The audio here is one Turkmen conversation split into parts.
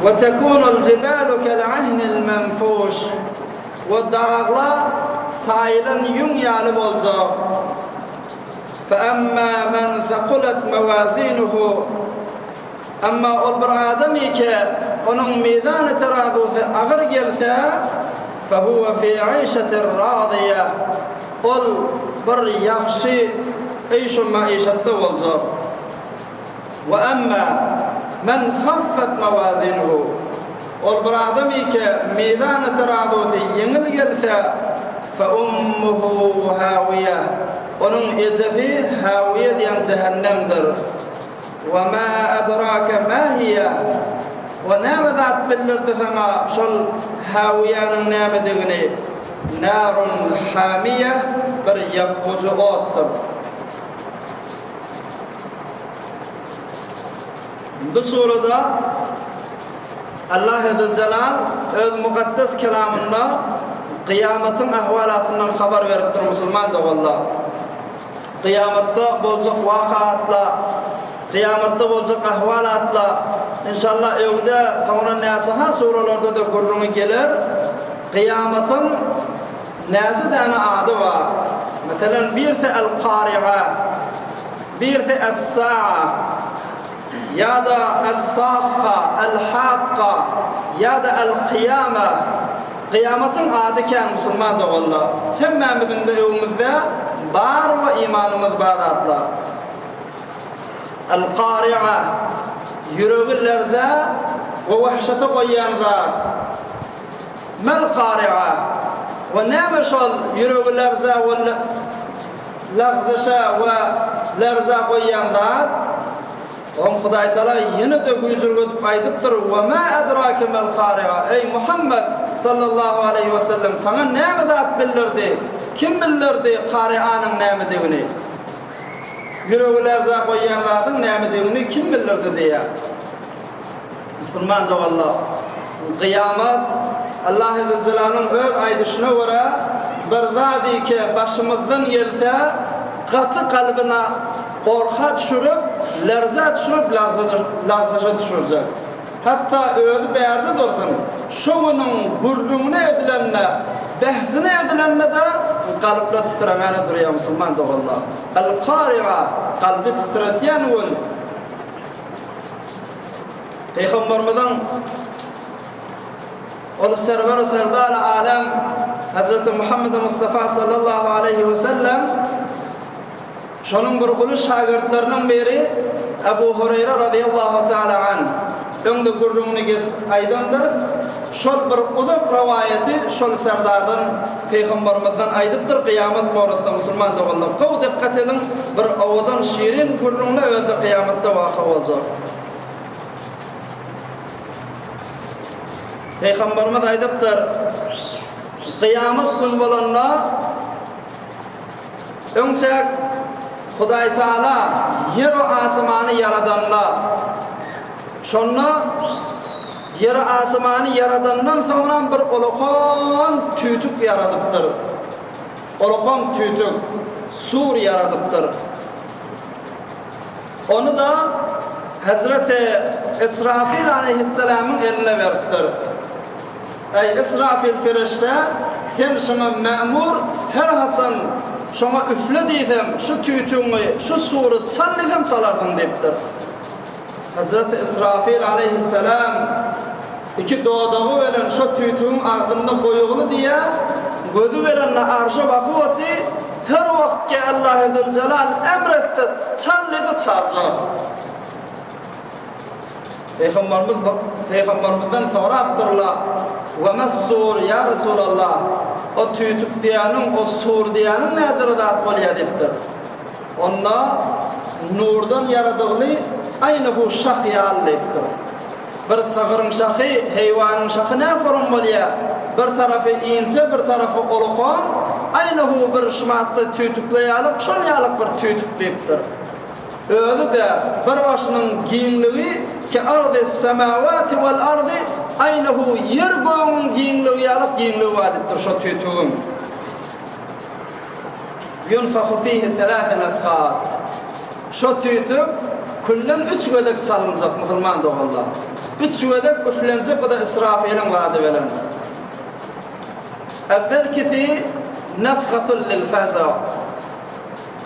We tekunul jibalu kel ahnil menfuş, We daglar saýylan ýüň ýaly boljak. Fe emma men sekulet mewazinuhu, Emma ol bir adam ike, onuň mizany terazusy agyr gelse, fe huwe fi işetin razyýe, Ol bir ýagşy eýşu-maişetde boljak. We emma men haffet mewazinuhu, Ol bir adam ike, mizany terazusy ýeňil gelse, fe ummuhu hawiýe, Onuň ejesi Hawiýe diýen jähennemdir. We ma edrake ma hiýe, We näme zat bildirdi saňa şol Hawiýäniň nämedigini? Narun hamiýe, bir ýakgyjy otdur. Bu surada Allahy Züljelal öz mukaddes kelamynda kyýamatyň ahwalatyndan habar beripdir musulman doganlar. Kyýamatda boljak waka atla, kyýamatda boljak ahwal atla, inşallah öňde soňra näçe-ha suralarda-da gürrüňi geler, kyýamatyň näçe däne ady bar. Meselem, birisi El-Kari'a, birisi Es-Sa'a, ýa-da Es-Sahha, El-Hakka, ýa-da El-Kyýama. Kyýamatyň ady kän musulman doganlar. Hemmämiziňde öňümizde bar we imanymyz bar zatlar. El-Kari'a, ýüregi lerzä we wahşete goýýan zat. Mel-Kari'a, we näme şol ýüregi lerzä we lagzyşa we lerzä goýýan zat? Oň Hudaýtagala ýene-de güýjürgedip aýdypdyr, Wa ma edrake mel kari'a, Eý, Muhammet, sallallahu aleýhi we sellem, saňa näme zat bildirdi, kim bildirdi kari'anyň nämedigini? Ýüregi lerza goýýan zadyň nämedigini kim bildirdi diýýär. Musulman doganlar, gyýamat Allahy Züljelalyn öz aýdyşyna görä bir zady ki başymyzdan gelse gaty kalbyna gorka düşürip, lerzä düşürip, lagzaja düşürjek. Hatda özi bärde dursun, şo günüň gürrüňine edilende, bähsine edilende-de galyplar titremäne durýar musulman doganlar. El-Kari'a kalby titredýän gün. Pygamberimiziň ol Serwer-u Serdar-y Alem Hazreti Muhammed Mustafa sallallahu aleýhi we sellem şonuň bir uly şagirtleriniň biri Ebu Hureýre razyýallahu taala anh öňde gürrüňini geçip aýdandyrys. Şol bir uzak rowaýaty şol serdardan Pygambermizden aýdypdyr kyýamat borasynda musulman doganlar gowy dykgat ediň bir owadan şirin gürrüňle özde kyýamatda waka boljak. Pygamberimiz aýdypdyr kyýamat gün bolanda öňçäk Hudaý Taala ýer we asmany ýaradanda şonda Ýeri asmany ýaradandan soňram bir ulakan tüýtük ýaradypdyr. Ulakan tüýtük, sur ýaradypdyr. Ony-da Hezreti Israfil aleýhissalamyň eline beripdir. Eý, Israfil perişde, sen şuňa mämur, her haçan şoňa üfle diýsem, şu tüýtügiňi, şu sury çal diýsem çalarsyň diýipdir. Hezreti Israfil aleýhissalam iki dodagy bilen şo tüýtügiň agzynda goýugly diýýär, gözi bilen-de arşa bakyp oty, her wagt ki Allahy Züljelal emr etse çal diýse çaljak. Pygamberimiz Pygamberimizden sorapdyrlar, Wa mas-sur ýa Resulallah, o tüýtük diýýäniň, o sur diýýäniň näjere zat bolýar diýipdir. Onda nurdan ýaradygly aýny-hu şah ýaly diýipdir. Bir sygyryň şahy, heýwanyň şahy näforum bolýar? Bir tarapy inçe, bir tarapy ulukan, aýny-hu bir şumatgy tüýtükle ýalyk, şol ýalyk bir tüýtük diýipdir. Özi-de bir başynyň giňligi ke ardy-s-semawati wal-ardy, aýny-hu ýer-gögüň giňligi ýalyk giňligi bar diýipdir şo tüýtügiň. Ýunfahu fihi selase nefhat. Şo tüýtük külden üç gezek çalynjak musulman doganlar. Üç gezek üflenjek bu-da Israfylyň zady bilen. Äwwelkisi nefhatun lil faza.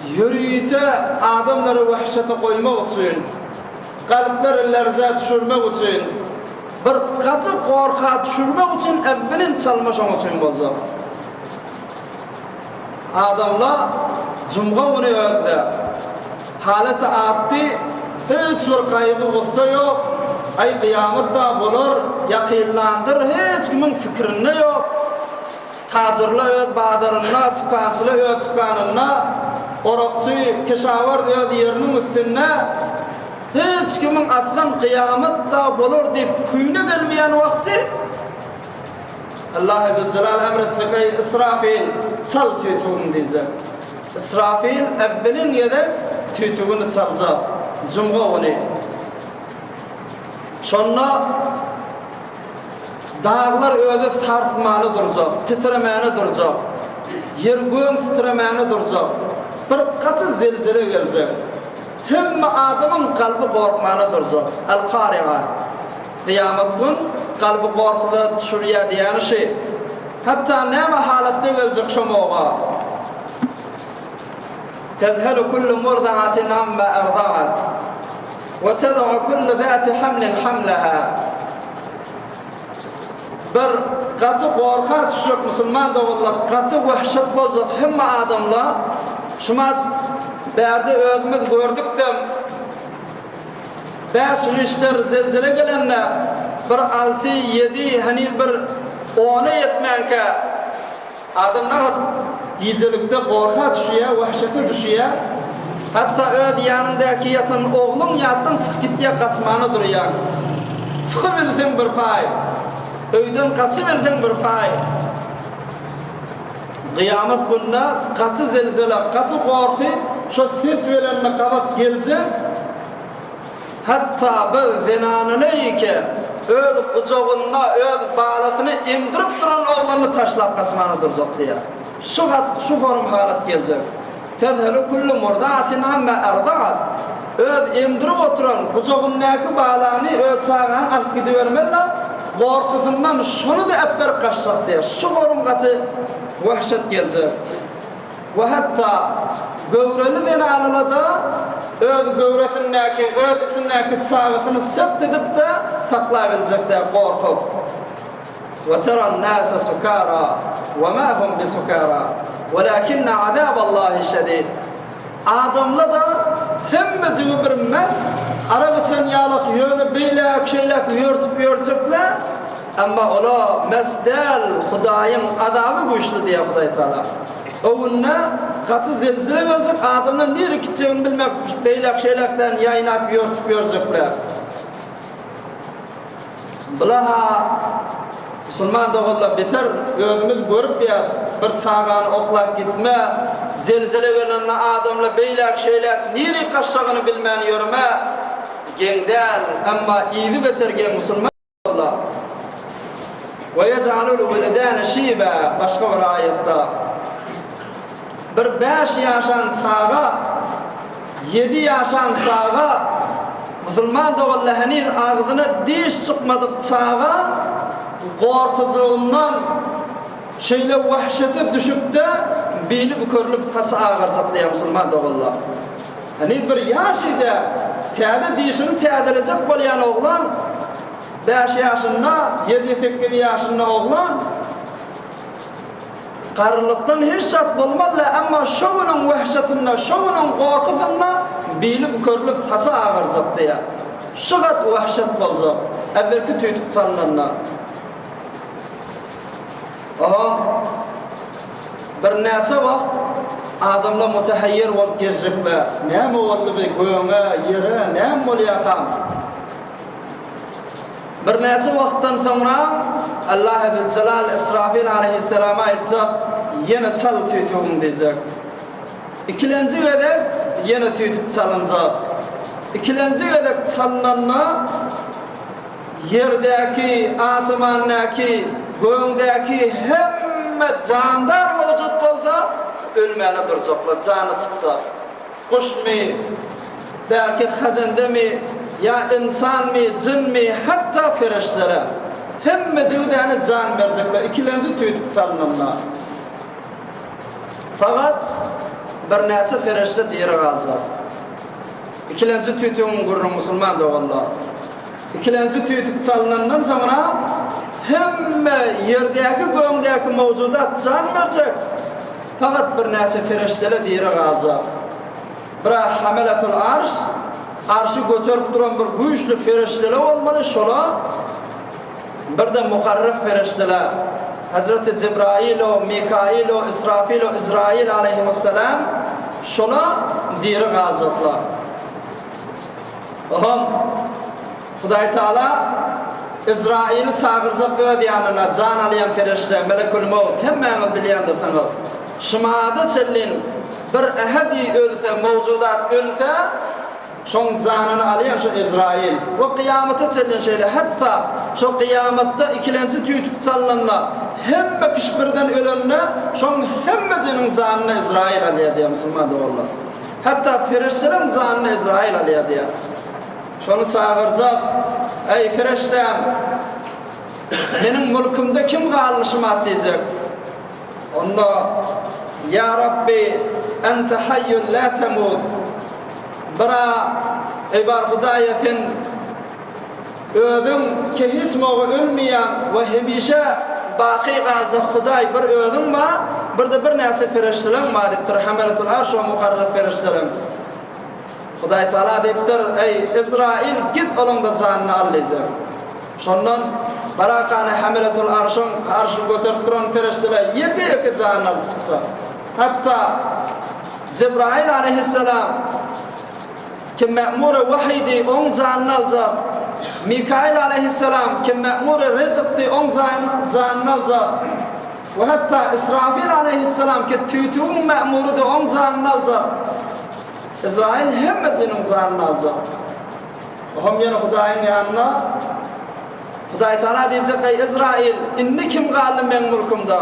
Ýörite adamlary wehşete goýmak üçin, kalplary lerzä düşürmek üçin, bir gaty gorka düşürmek üçin äwwelin çalma şoň üçin boljak. Adamla jumga güni özde. Halaty atdy, hiç bir gaýgy-gussa ýok, aý kyýamat-da bolar, ýakynlandyr hiç kimiň pikirinde ýok. Tajyrla öz bazarynda, tükançyla öz tükanynda, orakçy, keşawarz öz ýeriniň üstünde. Hiç kimiň aslan kyýamat-da bolar diýip küýüne gelmeýän wagty, Allahy Züljelal emr etjek, Eý, Israfil, çal tüýtügiňi diýjek. Israfil äwwelin gezek tüýtügini çaljak, jumga güni. Şonda daglar özi sarsmana durjak, titremäne durjak, ýer-göm titremäne durjak, bir gaty zelzele geljek. Hemme adamyň kalby gorkmana durjak. Al-Kari'a. Kyýamat gün kalby gorkuda düşürýär diýýäni şy. Hatda näme halatda geljek şo moga. Tezhelu kullu murdi'atin amma erda'at we ted'u kullu zati hamlin hamlaha. Bir gaty gorka düşjek musulman doganlar, gaty wehşet boljak hemme adamlar şumat bärde özümiz gördükdem Bäş rişter zelzele gelende, bir alty, ýedi, heniz bir ona ýetmänkä, adam nagt gijelikde gorka düşýär, wehşete düşýär. Hatda öz ýanyňdaky ýatan ogluň ýatdan çykyp gitýär, gaçmana durýaň. Çykybilseň bir paý, öýden gaçybilseň bir paý. Kyýamat gününe gaty zelzele, gaty gorky şo ses belenine gabat geljek, hatda bir zenanyny ke öz gujagynda öz balasyny emdirip duran oglanyny taşlap gaçmana durjak diýýär. Şu hat, şu forum halat geljek. Tezhelu kullu murdatin amma erda'at. Öz emdirip oturan gujagyndaky balany, öz çagany alyp gidibermez-de, gorkusyndan şony-da äpberip gaçjak diýýär. Şu forum gaty wehşet geljek. We hatda göwreli zenanyna-da öz göwresindäki, öz içindäki çagasyny sept edip-de saklabiljek däl gorkup. We teran nase sukara we ma hum bisukara welakinne azaballahi şedid. Adamla-da hemmejigi bir mest, arak içen ýalak ýöne beýläk-şeýläk ýörtüp ýörjekler, emma ola mest däl, Hudaýyň azaby güýçli diýýär Hudaý Tagala. O günde gaty zelzele geljek, adamlar nirä gitjegini bilmän beýläk-şeýläkden ýaýnap ýörtüp ýörjekler. Bula-ha musulman doganlar beter özümiz görüp ýas bir çagany oklap gitme, zelzele gelende adamlar beýläk şeýläk nirik gaçjagyny bilmän ýörme geň däl, emma yzy beter geň musulman doganlar. We ýejalul wilidane şiba başga bir aýatda bir bäş ýaşan çaga Ýedi ýaşan çaga, musulman doganlar heniz agzyna diş çykmadyk çaga gorkuzlygyndan şeýle wehşete düşüpde bili bükürlip saçy agarjak diýýär musulman doganlar. Heniz bir ýaş idi, täze dişini täzelejek bolýan oglan, bäş ýaşynda, ýedi-sekiz ýaşynda oglan, Garrylykdan hiç zat bolmaz-la, emma şo günüň wehşetinde, şo günüň gorkusynda bili bükürlip, saçy agarjak diýýär. Şu gat wehşet boljak, äwwelki tüýdük çalnanda. Oho, birnäçe wagt adamlar mütehaýýir bolup gezjekler. Näme boldy bi göge, ýere, näme bolýarkam? Birnäçe wagtdan soňra Allahy Züljelal Israfil aleýhissalama aýtjak, Ýene çal tüýtügiňi diýjek. Ikilenji gezek ýene tüýtük çalynjak. Ikilenji gezek çalynanda ýerdäki, asymandaky, gögdäki hemme jandar mowjut bolsa, ölmäne durjaklar, jany çykjak. Guşmy, belki hazendemi? Ýa ynsanmy, jynmy, hatda perişdeler. Hemmejigi däne jan berjekler ikilenji tüýdük çalnanda. Fakat birnäçe perişde diri galjak. Ikilenji tüýtügiň gürrüň musulman doganlar. Ikilenji tüýtük çalnandan soňra hemme ýerdäki göňdäki mowjudat jan berjek. Fakat birnäçe perişdeler diri galjak. Bira hameletul arş, arşy göterip duran bir güýçli perişdeler bolmaly, şola bir-de mukarreb perişdeler, Hezreti Jebraýyl-u, Mikaýyl-u, Israfil-u, Izraýyl aleýhimussalam, şola diri galjaklar. Oňam Hudaý Taala Izraýyly çagyrjak öz ýanyna, jan alýan perişde, melekül mowt, hemmäňiz bilýändirsiňiz. Şumada çenlin bir ähedi ölse, mowjudat ölse, şoň janyny alýan şo Ezraýyl. We kyýamata çenlin şeýle, hatda şo kyýamatda ikilenji tüýtük çalnanda, hemme kişi birden ölende, şoň hemmejiniň janyny Ezraýyl alýar diýýär musulman doganlar. Hatda perişdeleriň janyny Ezraýyl alýar diýýär. Şony çagyrjak, Eý, perişdäm! Meniň mülkümde kim galdy şumat diýjek. Onda, Ýa Rabbi, Ente haýýun lä temut. Bira, Eý bar Hudaýa, Sen Özüň ki hiç moga ölmeýän we hemişe baky galjak Hudaý bir Özüň bar, bir-de birnäçe perişdeleň bar diýipdir, Hameletul Arş we mukarrab perişdeleň. Hudaý Tagala diýipdir, Eý, Ezraýyl, git olaň-da janyny al diýjek. Şondan Barakany Hameletul Arşyň arşyny göterip duran perişdeler ýeke-ýeke janyny alyp çyksa. Hatda Jebraýyl aleýhissalam kim mämury wahydy, oň janyny aljak. Mikaýyl aleýhissalam kim mämury ryzykdy, oň janyny aljak. We hatda Israfil aleýhissalam ki tüýtügiň mämurydy, oň janyny aljak. Ezraýyl hemmesiniň janyny aljak. Oňam ýene Hudaýyň ýanyna Hudaý Tagala diýjek, Eý, Ezraýyl, indi kim galdy meň mulkumda?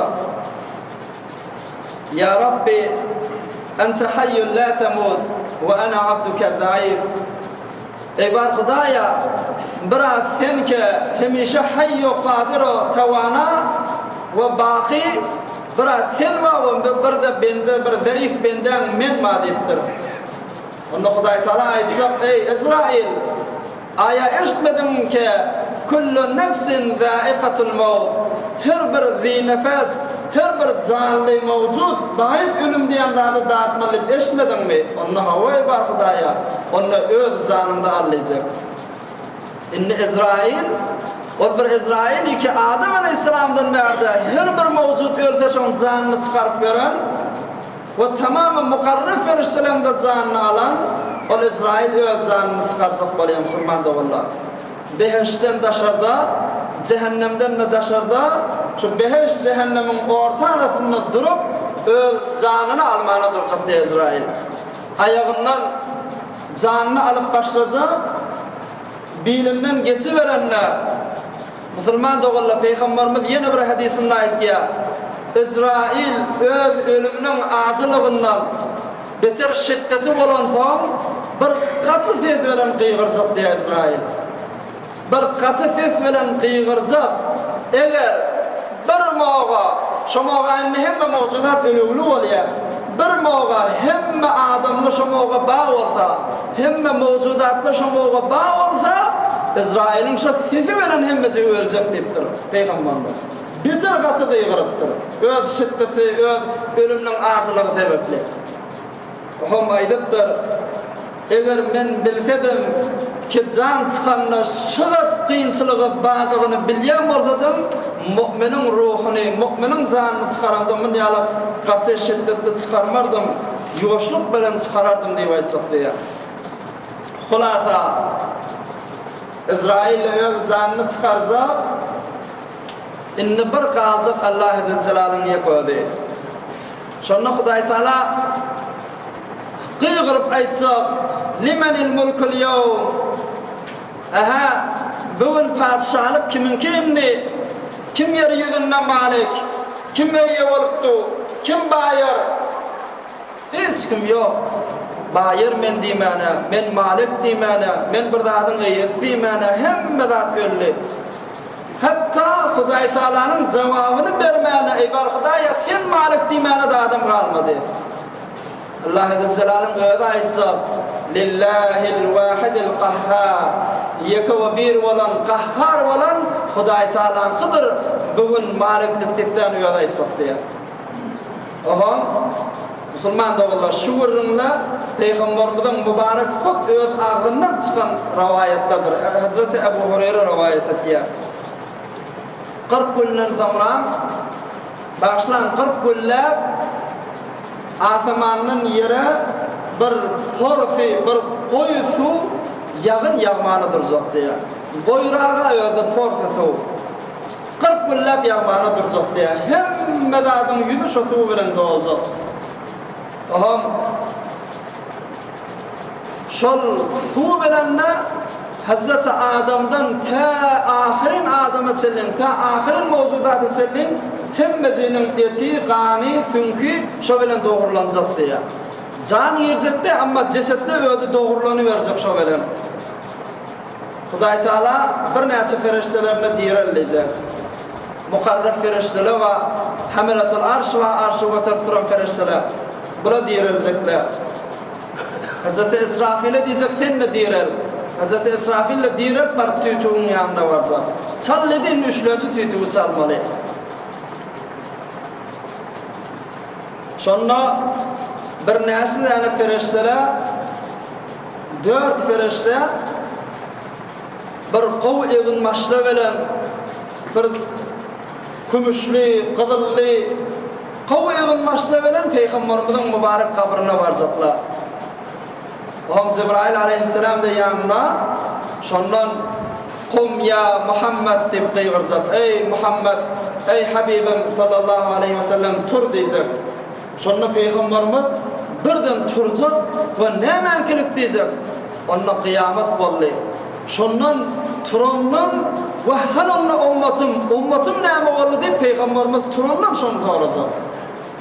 Ýa Rabbi, ente haýýun la temut, we ene abduke zaif. Eý bar Hudaýa, biraz Sen ke hemişe haýýu kadyr-u tawana we baky, biraz Sen bar we bir-de bende, bir zaif bendäň men bar diýipdir. Onda Hudaý Taala aýtjak, Eý, Ezraýyl! Aýa eşitmediňmi ke, Küllu nefsin zäikatul mewt, her bir zinefes, her bir janly mewjut baýat ölüm diýen zady datmaly diýip eşitmediňmi? Onda hawa, eý bar Hudaýa, onda öz janyňda al diýjek. Indi Ezraýyl, ol bir Ezraýyl ki, Adam aleýhissalamdan bärde her bir mewjut ölse şoň janyny çykaryp beren, We tamamy mukarreb perişdeleň-de janyny alan ol Ezraýyl öz janyny çykarjak bolýar musulman doganlar. Behiştden daşarda, jähennemden-de daşarda, şu beheşt-jähennemiň orta arasynda durup öz janyny almana durjak diýýär Ezraýyl. Aýagyndan janyny alyp başlajak, bilinden geçiberende, Musulman doganlar, Pygamberimiz ýene bir hadysynda aýtýar, Ezraýyl öz ölüminiň ajylygyndan beter şiddeti bolansoň, bir gaty ses bilen gygyrjak diýýär Ezraýyl. Bir gaty ses bilen gygyrjak, eger bir moga, şo moga indi hemme mowjuzat ölügli bolýar, bir moga hemme adamly şo moga bar bolsa, Hemme mowjudatlar şo moga bar bolsa, Ezraýylyň şo sesi bilen hemmejigi öljek diýipdir pygamberimiz. Beter gaty gygyrypdyr. Öz şiddeti, öz ölüminiň ajylygy sebäpli. Oňam aýdypdyr, Eger men bilsedim ki jan çykanda şygat kynçylygy bardygyny bilýän bolsadym, mu'miniň ruhuny, mu'miniň janyny çykaramda mun ýaly gaty şiddetli çykarmardym. Ýuwaşlyk bilen çykarardym diýip aýtjak diýýär. Hulasa, Ezraýyl öz janyny çykarjak, indi bir galjak Allahy Züljelalyň ýeke özi. Şonda Hudaý Taala gygyryp aýtjak, Limenil mulkul ýewm? Ähä, bu gün patyşalyk kimiňki indi? Kim ýer ýüzünde malik? Kim eýe bolupdy? Kim baýar? Hiç kim ýok. Baýer men diýmäne, men malik diýmäne, men bir zadyň eýesi diýmäne hemme zat öldi. Hatda Hudaýtagalanyň jogabyny bermäne, Eý bar Hudaýa, sen malik diýmäne-de adam galmady. Allahy Züljelalyn özi aýtjak, Lillahil wahidil gahhar, Ýeke we bir bolan, gahhar bolan Hudaýtagalaňkydyr bu gün maliklik diýipdän özi aýtjak diýýär. Oho, musulman doganlar, şu gürrüňler Pygamberimiziň mübarek hut öz agzyndan çykan rowaýatlardyr. Hezreti Ebu Hureýre rowaýat edýär. 40 günden soňra, bagyşlaň, 40 günläp asamandan ýere bir porsy, bir goýy suw ýagyn ýagmana durjak diýýär. Goýraga özi porsy suw. 40 günläp ýagmana durjak diýýär. Hemme zadyň ýüzi şo suw bilen doljak. Oho. Şol suw bilen-de Hezreti Adamdan tä ahyryn adama çenlin, tä ahyryn mowjudata çenlin hemmejiniň eti, gany, süňki şo bilen dogrulanjak diýýär. Jan girjek-de, emma jesetde özi dogrulanyberjek şo bilen. Hudaýtagala birnäçe perişdelerine direl diýjek. Mukarreb perişdeler bar, Hamelatul arş bar, arşy göterip duran perişdeler. Bular direljekler. Hezreti Israfile diýjek, sen-de direl. Hezreti Israfil-de direlip baryp tüýtügiň ýanyna barjak. Çal diýdi, indi üçlenji tüýtügi çalmaly. Şonda birnäçe däne perişdeler Dört perişde bir gowy eginbaşlar bilen bir kümüşli, gyzylly gowy eginbaşlar bilen Pygamberimiziň mübarek gabryna barjaklar. Oňam Jebraýyl aleýhissalam-da ýanynda, şondan Kum ýa Muhammet diýip gygyrjak. Eý, Muhammet, eý, Habibim sallallahu aleýhi wesellem tur diýjek. Şonda pygamberimiz birden turjak we nämäňkilik diýjek. Onda kyýamat boldy. Şondan turandan we hany onda ummatym, ummatym näme boldy diýip pygamberimiz turandan şony sorajak.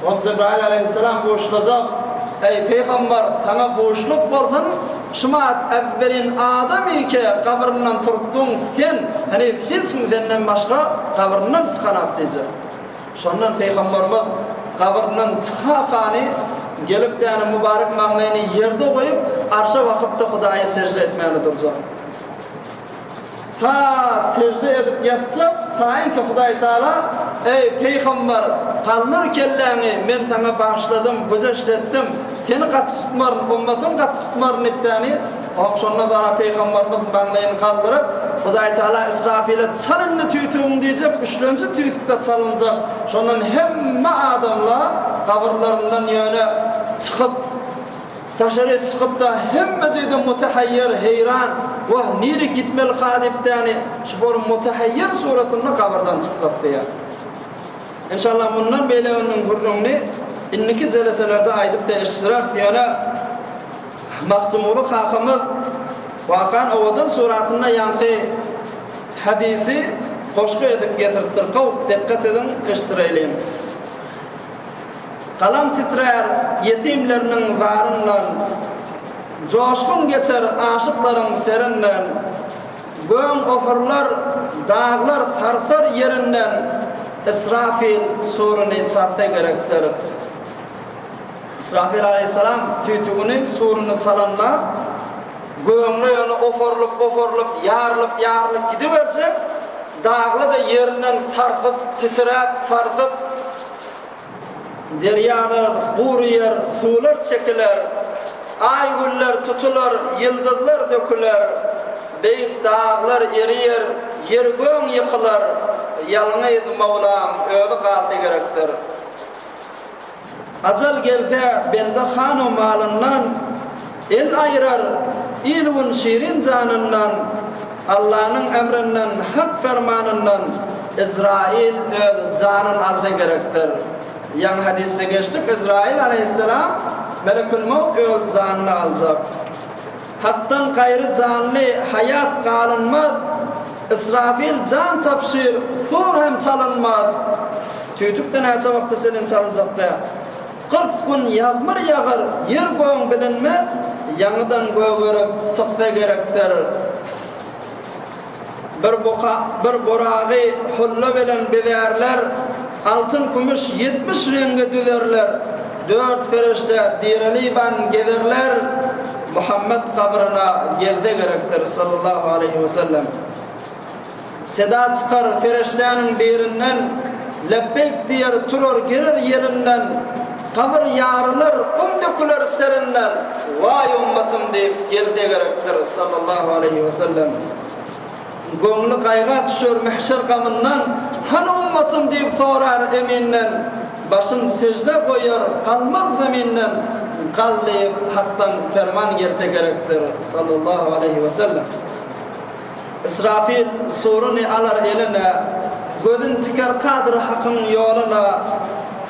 Ol Jebraýyl aleýhissalam buşlajak, Eý pygamber, saňa buşluk bolsun, şumat äwwelin adam ike gabryndan turupdyň sen, heniz hiç kim senden başga gabryndan çykanak diýjek. Şondan Pygamberimiz gabryndan çykakany gelip däne mübarek maňlaýyny ýerde goýup, arşa bakyp-da Hudaýa sežde etmäne durjak. Ta sežde edip ýatjak, taýynki Hudaý Taala, Eý, Pygamber, galdyr kelläňi, men saňa bagyşladym, güzeşt etdim, seni gaty tutmaryn, ummatyňy gaty tutmaryn diýip-däni, Hop, şondan soňra Pygamberimiz maňlaýyny galdyryp, Hudaýtagala Israfile çal indi tüýtügiňi diýjek, üçlenji tüýtük-de çalynjak. Şondan hemme adamlar gabyrlaryndan ýöne çykyp, daşary çykyp-da, hemmejede mutehaýýer, heýran, Wah, nirik gitmeli-ka diýip-däni, şu forum mutehaýýer suratynda gabyrdan çykjak diýýär. Enşallah mundan beýleginiň gürrüňini indiki jeleselerde aýdyp-da eşitdireris, ýöne Magtymguly kakamyz wakany owadan suratynda ýaňky hadysy goşgy edip getiripdir. Gowy, dikgat ediň, eşitdireýliň. Galam titrär ýetimleriniň zaryndan, Joşgun geçer aşyklaryň serinden, Göň ofurlar, daglar sarsar ýerinden, Israfil suruny çalsa gerekdir. Israfil aleýhissalam tüýtügini, suruny çalanda, göňle ýöne ofarylyp-ofarylyp, ýarylyp-ýarylyp gidiberjek, dagla-da ýerinden sarsyp, titräp, sarsyp, derýalar gury ýer, suwlar çekiler, aý-güller tutular, ýyldyzlar döküler, beýik daglar eriýer, ýer-göň ýykylar, ýalňyz Mawlam özi galsa gerekdir. Ajal gelse bende han-u malyndan, El aýyrar il-gün şirin janyndan, Allanyň emrinden, Hak fermanyndan, Ezraýyl öz janyn alsa gerekdir. Ýaňy hadysda geçdik, Ezraýyl aleýhissalam, Melekül-mewt öz janyny aljak. Hakdan gaýry janly haýat galynmaz, Israfil jan tabşyr, sur hem çalynmaz. Tüýtük-de näçe wagta çenli çalynjak däl. 40 gün ýagmyr ýagar, ýer-gögüň bilinmez. ýaňydan gögerip çyksa gerekdir. Bir buka, bir buragy hulla bilen bezärler, altyn-kümüş 70 reňge düzerler, dört perişde direliban gezerler, Muhammet gabryna gelse gerekdir, sallallahu aleýhi we sellem. Seda çykar perişdäniň birinden, Lebbeýk diýer, turar girer ýerinden, Gabyr ýarylar, gum döküler serinden, Waý ummatym diýip gelse gerekdir, Sallallahu aleýhi we sellem. Göňli gaýga düşer mähşer gamyndan, Hany ummatym diýip sorar eminden, Başyn seždä goýar, galmaz zeminden, Gal diýip Hakdan perman gelse gerekdir, Sallallahu aleýhi we sellem. Israfil suruny alar eline, Gözün tiker Kadyr Hakyň ýoluna,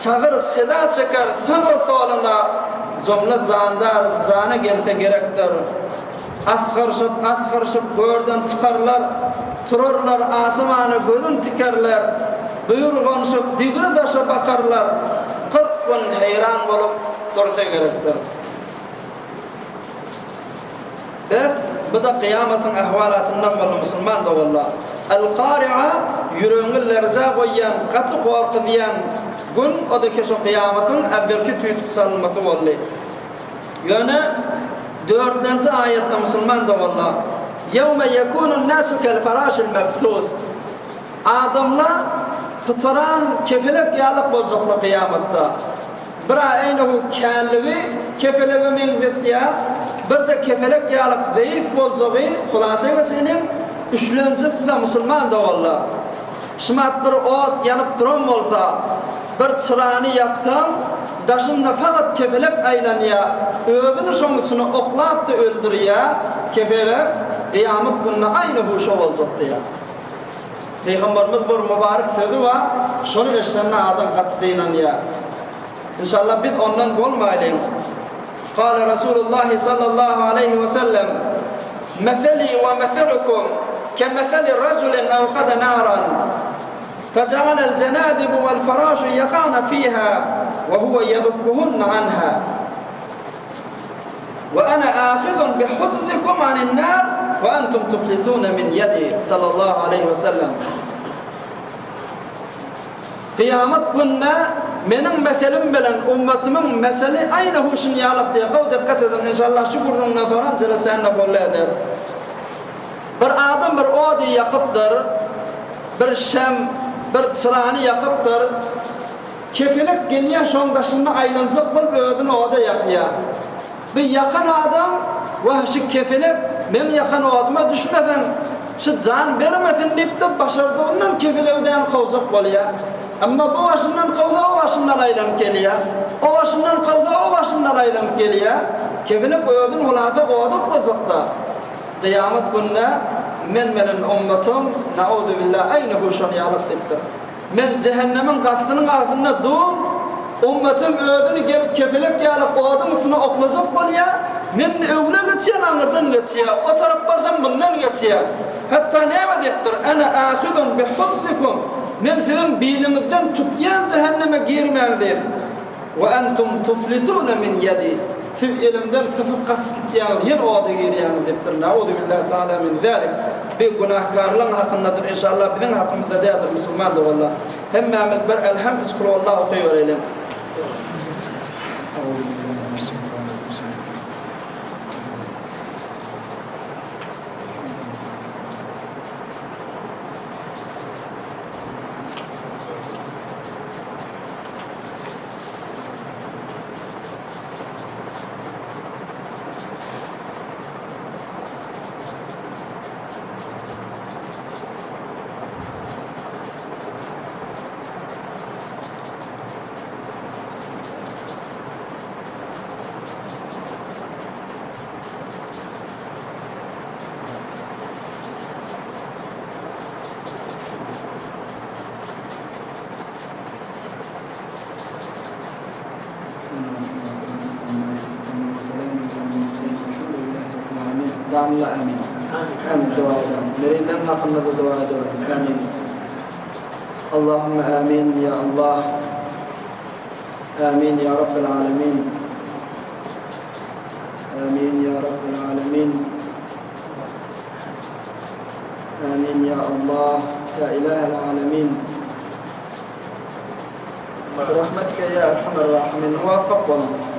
Çagyr seda çeker sag-u soluna, Jumla jandar jana gelse gerekdir. Asgyryşyp, asgyryşyp görden çykarlar, Turarlar asmana gözün tikerler, Buýurganyşyp digri daşa bakarlar, 40 gün heýran bolup dursa gerekdir. Bes, bu-da kyýamatyň ahwalatyndan boldy, musulman doganlar. El-Kari'a, ýüregiňi lerzä goýýan, gaty gorkuzýan gün, o-da ke şo kyýamatyň äwwelki tüýdük çalynmasy boldy. Ýöne, dördlenji aýatda musulman doganlar, Ýewme ýekunun-nasu kel-faraşil mebsus. Adamlar pytyran kepelek ýalak boljaklar kyýamatda. Bir-ä äýnegi källigi kepelege meňzetýär, bir-de kepelek ýalyk zeýif boljagy, hulasa geçelim, üçlenjisi-de musulman doganlar. Şumat bir ot ýanyp duran bolsa, bir çyrany ýaksaň, daşynda fakat kepelek aýlanýar, özüni şoň içine oklap-da öldürýär, kepelek, gyýamat gününe aýny huşa boljak diýýär. Pygamberimiz bir mübarek sözi bar, şony eşidende adam gaty gynanýar. Inşallah biz ondan bolmaýlyň. Kale Resulullah sallallahu aleýhi we sellem, Meseli we meselukum kemeseli raculin awkada naran, fejealel jenadibu vel faraşu yakana fiha ve huve yedubbuhunne anha. We ana ahidun bi hujzikum anin nar we entum tuflitune min yedi sallallahu aleýhi we sellem. Kyýamat gününe meniň meselim bilen ummatymyň meseli aýny huşun ýalyk diýýär. Gowy dikkat ediň inşallah şu gürrüňden soňram jelesäni golla ederis. Bir adam bir ody ýakypdyr, bir şem, bir çyrany ýakypdyr. Kepelek gelýär şoň daşynda aýlanjak bolup özüni oda ýakýar. Bu ýakan adam wah şu kepelek meň ýakan oduma düşmesin, şu jan bermesin diýip-de başardygyndan kepelegi däl kowjak bolýar. Emma bu başyndan kowsa o başyndan aýlanyp gelýär. O başyndan kowsa o başyndan aýlanyp gelýär. Kepelek özüni hulasa oda otlajak-da. Kyýamat gününe men menen ummatym nauzubilla aýny huşan ýalyk diýipdir. Men jähennemiň gapysynyň agzynda dur, ummatym özüni gelip kepelek ýaly oduň üstüne oklajak bolýar, men öwre geçýän aňyrdan geçýär, o tarap barsam mundan geçýär. Hatda näme diýipdir, Ene ahidun bi huzzikum, men siziň biliňizden tutýan jähenneme girmäň diýip. We entum tuflitune min ýedi, siz elimden sypyp gaçyp gitýäňiz, ýene oda girýäňiz diýipdir. Nauzubillahi taala min zalik. Bu günäkärleň hakyndadyr, inşallah biziň hakymyzda däldir musulman doganlar. Hemmämiz bir Elham üç kulwallah okaýbereliň. Damla amin. Amin dua edelim. Meridlerin hakkında da dua edelim. Amin. Allahümme amin ya Allah. Amin ya Rabbel alemin. Amin ya Rabbel. Amin ya Allah ya Ilahel Alemin. Bi rahmetike ya Erhamer Rahimin. Muvaffak boluň.